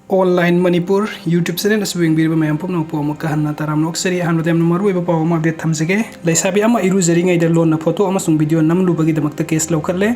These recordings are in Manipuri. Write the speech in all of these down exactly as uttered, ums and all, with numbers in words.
Online Manipur YouTube channel ꯑꯁꯤꯕꯨ ꯌꯦꯡꯕꯤꯔꯤꯕ ꯃꯌꯥꯝ ꯄꯨꯝꯅꯃꯛꯄꯨ ꯑꯃꯨꯛꯀ ꯍꯟꯅ ꯇꯔꯥꯝꯅ ꯑꯣꯛꯆꯔꯤ꯫ ꯑꯍꯥꯟꯕꯗ ꯌꯥꯝꯅ ꯃꯔꯨꯑꯣꯏꯕ ꯄꯥꯎ ꯑꯃ update ꯊꯝꯖꯒꯦ꯫ ꯂꯩꯁꯥꯕꯤ ꯑꯃ ꯏꯔꯨꯖꯔꯤꯉꯩꯗ ꯂꯣꯟꯅ ꯐꯣꯇꯣ ꯑꯃꯁꯨꯡ ꯚꯤꯗꯤꯑꯣ ꯅꯝꯂꯨꯕꯒꯤꯗꯃꯛꯇ case ꯂꯧꯈꯠꯂꯦ꯫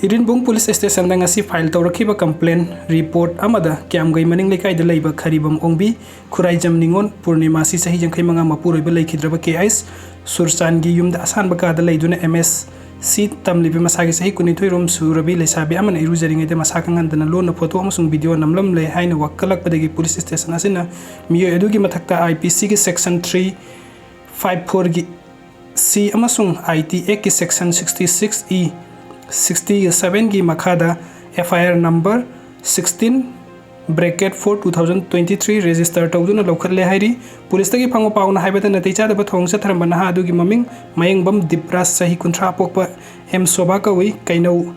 ꯏꯔꯤꯟꯕꯨꯡ police stationꯗ ꯉꯁꯤ file ꯇꯧꯔꯛꯈꯤꯕ complaint report ꯑꯃꯗ ꯀ꯭ꯌꯥꯝꯒꯩ ꯃꯅꯤꯡ ꯂꯩꯀꯥꯏꯗ ꯂꯩꯕ ꯈꯔꯤꯕꯝ ꯑꯣꯡꯕꯤ, ꯈꯨꯔꯥꯏꯖꯝ ꯅꯤꯉꯣꯜ, ꯄꯨꯔꯅꯤꯃꯥꯁꯤ ꯆꯍꯤ ꯌꯥꯡꯈꯩ ꯃꯉꯥ ꯃꯄꯨꯔꯣꯏꯕ ꯂꯩꯈꯤꯗ꯭ꯔꯕ ꯀꯦ ꯑꯩꯆ ꯁꯨꯔꯆꯥꯟꯒꯤ ꯌꯨꯝꯗ ꯑꯁꯥꯟꯕ ꯀꯥꯗ ꯂꯩꯗꯨꯅ ꯑꯦꯝ ꯑꯦꯁ ꯁꯤ ꯇꯝꯂꯤꯕꯤ ꯃꯁꯥꯒꯤ ꯆꯍꯤ ꯀꯨꯟꯅꯤꯊꯣꯏ ꯔꯣꯝ ꯁꯨꯔꯕꯤ ꯂꯩꯁꯥꯕꯤ ꯑꯃꯅ ꯏꯔꯨꯖꯔꯤꯉꯩꯗ ꯃꯁꯥ ꯈꯪꯍꯟꯗꯅ ꯂꯣꯟꯅ ꯐꯣꯇꯣ ꯑꯃꯁꯨꯡ ꯚꯤꯗꯤꯑꯣ ꯅꯝꯂꯝꯂꯦ ꯍꯥꯏꯅ ꯋꯥꯀꯠꯂꯛꯄꯗꯒꯤ police station ꯑꯁꯤꯅ ꯃꯤꯑꯣꯏ ꯑꯗꯨꯒꯤ ꯃꯊꯛꯇ I P Cꯒꯤ section three five fourꯒꯤ C ꯑꯃꯁꯨꯡ I T Actꯀꯤ section sixty six E, sixty sevenꯒꯤ ꯃꯈꯥꯗ F I R number sixteen bracket four two thousand twenty three register ꯇꯧꯗꯨꯅ ꯂꯧꯈꯠꯂꯦ ꯍꯥꯏꯔꯤ꯫ Policeꯇꯒꯤ ꯐꯪꯕ ꯄꯥꯎꯅ ꯍꯥꯏꯕꯗ, ꯅꯥꯇꯩ ꯆꯥꯗꯕ ꯊꯧꯑꯣꯡ ꯆꯠꯊꯔꯝꯕ ꯅꯍꯥ ꯑꯗꯨꯒꯤ ꯃꯃꯤꯡ ꯃꯌꯦꯡꯕꯝ ꯗꯤꯞꯔꯥꯖ, ꯆꯍꯤ ꯀꯨꯟꯊ꯭ꯔꯥ ꯄꯣꯛꯄ, ꯑꯦꯝ ꯁꯣꯚꯥ ꯀꯧꯏ, ꯀꯩꯅꯧ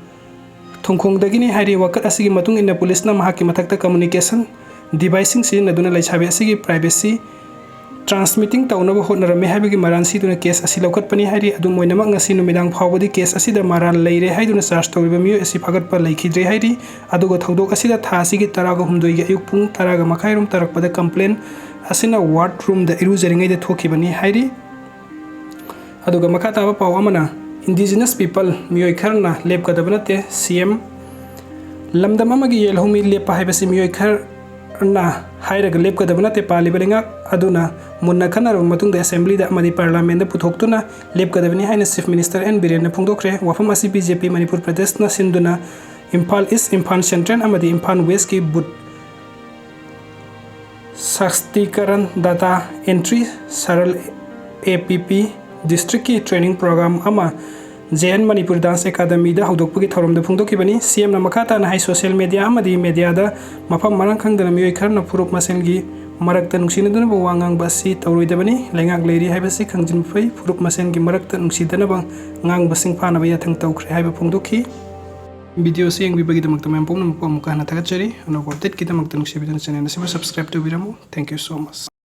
ꯊꯣꯡꯈꯣꯡꯗꯒꯤꯅꯤ ꯍꯥꯏꯔꯤ꯫ ꯋꯥꯀꯠ ꯑꯁꯤꯒꯤ ꯃꯇꯨꯡ ꯏꯟꯅ policeꯅ ꯃꯍꯥꯛꯀꯤ ꯃꯊꯛꯇ communication deviceꯁꯤꯡ ꯁꯤꯖꯤꯟꯅꯗꯨꯅ ꯂꯩꯁꯥꯕꯤ ꯑꯁꯤꯒꯤ privacy transmitting ꯇꯧꯅꯕ ꯍꯣꯠꯅꯔꯝꯃꯤ ꯍꯥꯏꯕꯒꯤ ꯃꯔꯥꯜ ꯁꯤꯗꯨꯅ case ꯑꯁꯤ ꯂꯧꯈꯠꯄꯅꯤ ꯍꯥꯏꯔꯤ꯫ ꯑꯗꯨꯝ ꯑꯣꯏꯅꯃꯛ, ꯉꯁꯤ ꯅꯨꯃꯤꯗꯥꯡ ꯐꯥꯎꯕꯗꯤ case ꯑꯁꯤꯗ ꯃꯔꯥꯜ ꯂꯩꯔꯦ ꯍꯥꯏꯗꯨꯅ charge ꯇꯧꯔꯤꯕ ꯃꯤꯑꯣꯏ ꯑꯁꯤ ꯐꯥꯒꯠꯄ ꯂꯩꯈꯤꯗ꯭ꯔꯦ ꯍꯥꯏꯔꯤ꯫ ꯑꯗꯨꯒ ꯊꯧꯗꯣꯛ ꯑꯁꯤꯗ ꯊꯥ ꯑꯁꯤꯒꯤ ꯇꯔꯥꯒ ꯍꯨꯝꯗꯣꯏꯒꯤ ꯑꯌꯨꯛ ꯄꯨꯡ ꯇꯔꯥꯒ ꯃꯈꯥꯏꯔꯣꯝ ꯇꯥꯔꯛꯄꯗ complainant ꯑꯁꯤꯅ wardroomꯗ ꯏꯔꯨꯖꯔꯤꯉꯩꯗ ꯊꯣꯛꯈꯤꯕꯅꯤ ꯍꯥꯏꯔꯤ꯫ ꯑꯗꯨꯒ ꯃꯈꯥ ꯇꯥꯕ ꯄꯥꯎ ꯑꯃꯅ, indigenous people, ꯃꯤꯑꯣꯏ ꯈꯔꯅ ꯂꯦꯞꯀꯗꯕ ꯅꯠꯇꯦ, C M꯫ ꯂꯝꯗꯝ ꯑꯃꯒꯤ ꯌꯦꯜꯍꯧꯃꯤ ꯂꯦꯞꯄ ꯍꯥꯏꯕꯁꯤ ꯃꯤꯑꯣꯏ ꯈꯔꯅ ꯍꯥꯏꯔꯒ ꯂꯦꯞꯀꯗꯕ ꯅꯠꯇꯦ, ꯄꯥꯜꯂꯤꯕ ꯂꯩꯉꯥꯛ ꯑꯗꯨꯅ ꯃꯨꯟꯅ ꯈꯟꯅꯔꯕ ꯃꯇꯨꯡꯗ assemblyꯗ ꯑꯃꯗꯤ parliamentꯗ ꯄꯨꯊꯣꯛꯇꯨꯅ ꯂꯦꯞꯀꯗꯕꯅꯤ ꯍꯥꯏꯅ Chief Minister N Birenꯅ ꯐꯣꯡꯗꯣꯛꯈ꯭ꯔꯦ꯫ ꯋꯥꯐꯝ ꯑꯁꯤ B J P ꯃꯅꯤꯄꯨꯔ ꯄ꯭ꯔꯗꯦꯁꯅ ꯁꯤꯟꯗꯨꯅ ꯏꯝꯐꯥꯜ East, ꯏꯝꯐꯥꯜ Central ꯑꯃꯗꯤ Imphal Westꯀꯤ booth ꯁꯛꯇꯤꯀꯔꯟ, data entry, ꯁꯔꯜ A P P, districtꯀꯤ training program ꯑꯃ J N Manipur Dance Academyꯗ ꯍꯧꯗꯣꯛꯄꯒꯤ ꯊꯧꯔꯝꯗ ꯐꯣꯡꯗꯣꯛꯈꯤꯕꯅꯤ꯫ C Mꯅ ꯃꯈꯥ ꯇꯥꯅ ꯍꯥꯏ, social media ꯑꯃꯗꯤ mediaꯗ ꯃꯐꯝ ꯃꯔꯥꯡ ꯈꯪꯗꯅ ꯃꯤꯑꯣꯏ ꯈꯔꯅ ꯐꯨꯔꯨꯞ ꯃꯁꯦꯜꯒꯤ ꯃꯔꯛꯇ ꯅꯨꯡꯁꯤꯅꯗꯅꯕ ꯋꯥ ꯉꯥꯡꯕ ꯑꯁꯤ ꯇꯧꯔꯣꯏꯗꯕꯅꯤ꯫ ꯂꯩꯉꯥꯛ ꯂꯩꯔꯤ ꯍꯥꯏꯕꯁꯤ ꯈꯪꯖꯤꯟꯕ ꯐꯩ꯫ ꯐꯨꯔꯨꯞ ꯃꯁꯦꯜꯒꯤ ꯃꯔꯛꯇ ꯅꯨꯡꯁꯤꯗꯅꯕ ꯉꯥꯡꯕꯁꯤꯡ ꯐꯥꯅꯕ ꯌꯥꯊꯪ ꯇꯧꯈ꯭ꯔꯦ ꯍꯥꯏꯕ ꯐꯣꯡꯗꯣꯛꯈꯤ꯫ Videoꯁꯤ ꯌꯦꯡꯕꯤꯕꯒꯤꯗꯃꯛꯇ ꯃꯌꯥꯝ ꯄꯨꯝꯅꯃꯛꯄꯨ ꯑꯃꯨꯛꯀ ꯍꯟꯅ ꯊꯥꯒꯠꯆꯔꯤ꯫ ꯑꯅꯧꯕ updateꯀꯤꯗꯃꯛꯇ ꯅꯨꯡꯁꯤꯕꯤꯗꯨꯅ channel ꯑꯁꯤꯕꯨ subscribe ꯇꯧꯕꯤꯔꯝꯃꯨ꯫ Thank you so much꯫